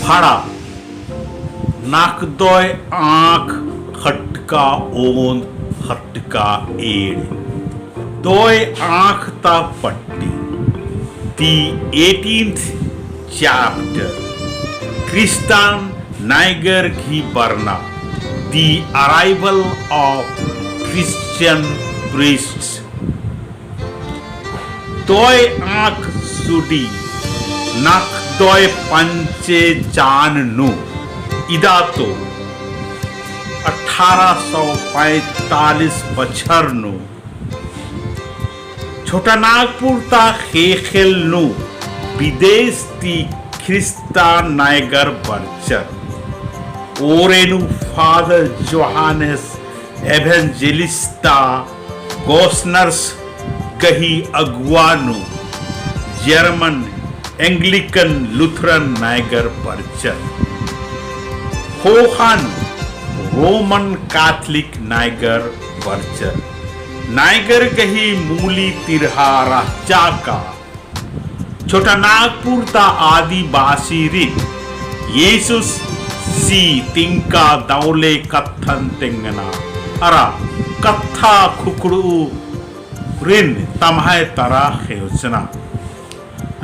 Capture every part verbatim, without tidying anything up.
खड़ा। नखदोय आँख खटका ओन्द खटका एंड़। दोय आँख ता पट्टी। The eighteenth chapter. क्रिस्तान नैगर गही बरना। The arrival of Christian priests. दोय आँख सुडी, नखदोय पंचे चान नू, इदा तो अठारह सौ पैंतालीस बछर नू छोटानागपुर ता ख़ेख़ेल नू बिदेस ती ख्रिस्ता नैगर बरचर। ओरे नू फादर जोहानेस एवेंजेलिस्ता गोस्नर्स गही अगुवा नू जर्मन एंग्लिकन लुथरन नैगर बरचर। ख़ोख़ा नू रोमन कैथलिक नैगर बरचर। नैगर गही मूली तिरहा रहचा का छोटानागपुर ता आदिवासीरिन येसुस सी तिंका दौले कत्थन तेंगना अरा कत्था खुखड़ुरिन तम्है तरा ख़ेवचना।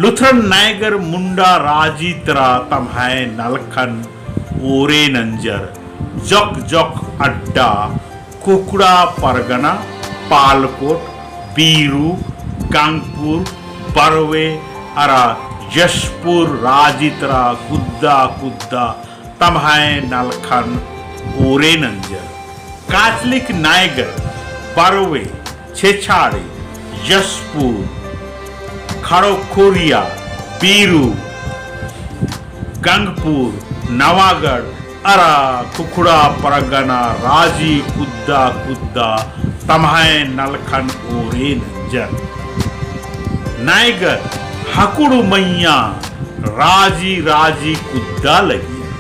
लुथरन नैगर मुंडा राजी तरा तम्है नलखन ओरे नंजर। जोक जोक अड्डा कुकड़ा परगना, पालकोट, बीरू, गंगपुर, बरवे अरा जशपुर राजी तरा कुद्दा कुद्दा तम्है नलखन ओरे नंजर। कैथलिक नैगर बरवे, छेछाड़ी, जशपुर, खड़ोखोरिया, बीरू, गंगपुर, नवागढ़ अरा कुकड़ा परगना राजी कुद्दा कुद्दा तम्है नलखन ओरे नंजर। नैगर हकुड़ू मइय्याँ राजी राजी कुद्दा लगियर।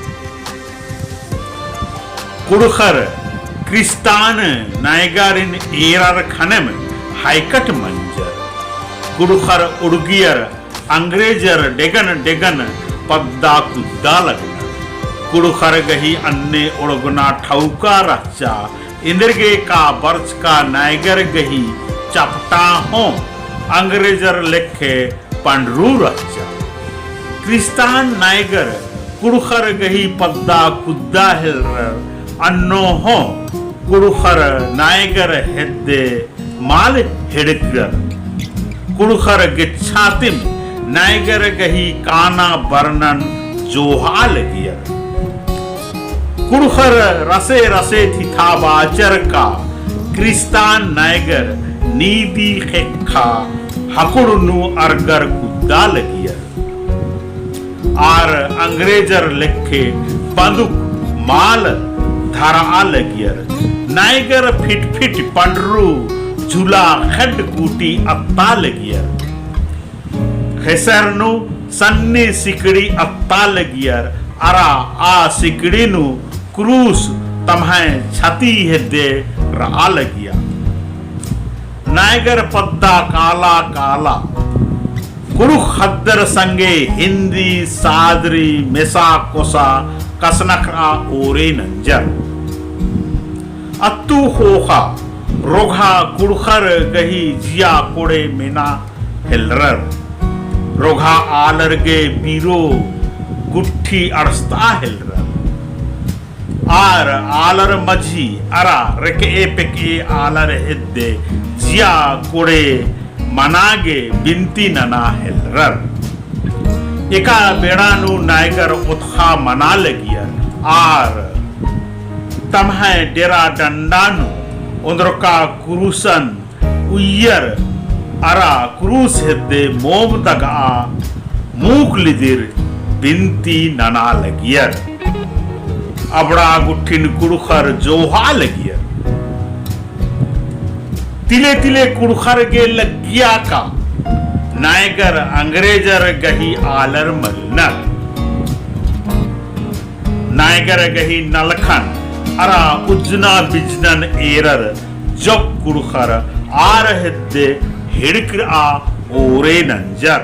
कुँड़ुख़र क्रिस्तान नैगारिन एरर ख़नेम हाइकट मंजर। कुँड़ुख़र उड़गियर अंग्रेजर डेगन डेगन पद्दा कुद्दा लगनर। कुँड़ुख़र गही अन्ने ओड़गना ठौका रहचा, एन्देरगे का बरचका नैगर गही चपटा हूँ अंग्रेजर लेखे पंडरू रहचा। क्रिस्तान नैगर कुँड़ुख़र गही पद्दा कुद्दा हेलरर, अन्नो हूँ कुँड़ुख़र नैगर हेद्दे मल हेड़किरर। कुँड़ुख़र गेच्छा तिम नैगर गही काना बरनन जोहा लगियर। कुँड़ुख़र रसे रसे थिथाबाचर का क्रिस्तान नैगर नीदी ख़ेक्खा हकुड़ू नू अरगर कुद्दा लगियर। आर अंग्रेजर लेखे बंदूक मल धरआ लगियर। नैगर फिटफिट पंडरू झुला ख़ेड्ड गूटी अत्ता लगियर। ख़ेसर नू सन्नी सिकड़ी अत्ता लगियर अरा आ सिकड़ी नू क्रूस तम्है छती हेद्दे रआ लगिया। नैगर पद्दा काला काला कुँड़ुख़ ख़द्दर संगे हिन्दी, सादरी, मेसा कोसा, कसनखरआ ओरे नंजर। अत्तू ख़ोख़ा रोगहा कुँड़ुख़र गही जिया कोड़े मेना हेलरर। रोगहा आलर गे बीरो गुट्ठी अंड़सता हेलरर। आर आलर मझी अरा रेकए पेकए आलर हेद्दे जिया कोड़े मना गे बिनती नना हेलरर। एका बेड़ा नू नैगर ओतख़ा मना लगियर आर तम्है डेरा डंडा नू ओन्द्रका क्रूसन उइयर अरा क्रूस हेद्दे मोम तगआ मूक लिदिर बिनती नना लगियर। अबड़ा गुट्ठिन कुँड़ुख़र जोहा लगियर। तिले तिले कुँड़ुख़र गे लग्गिया का नैगर अंग्रेजर गही आलर मलनर। नैगर गही नलखन अरा उज्जना बिजनन एरर जोक कुँड़ुख़र आर हेद्दे हेड़किरआ ओरे नंजर।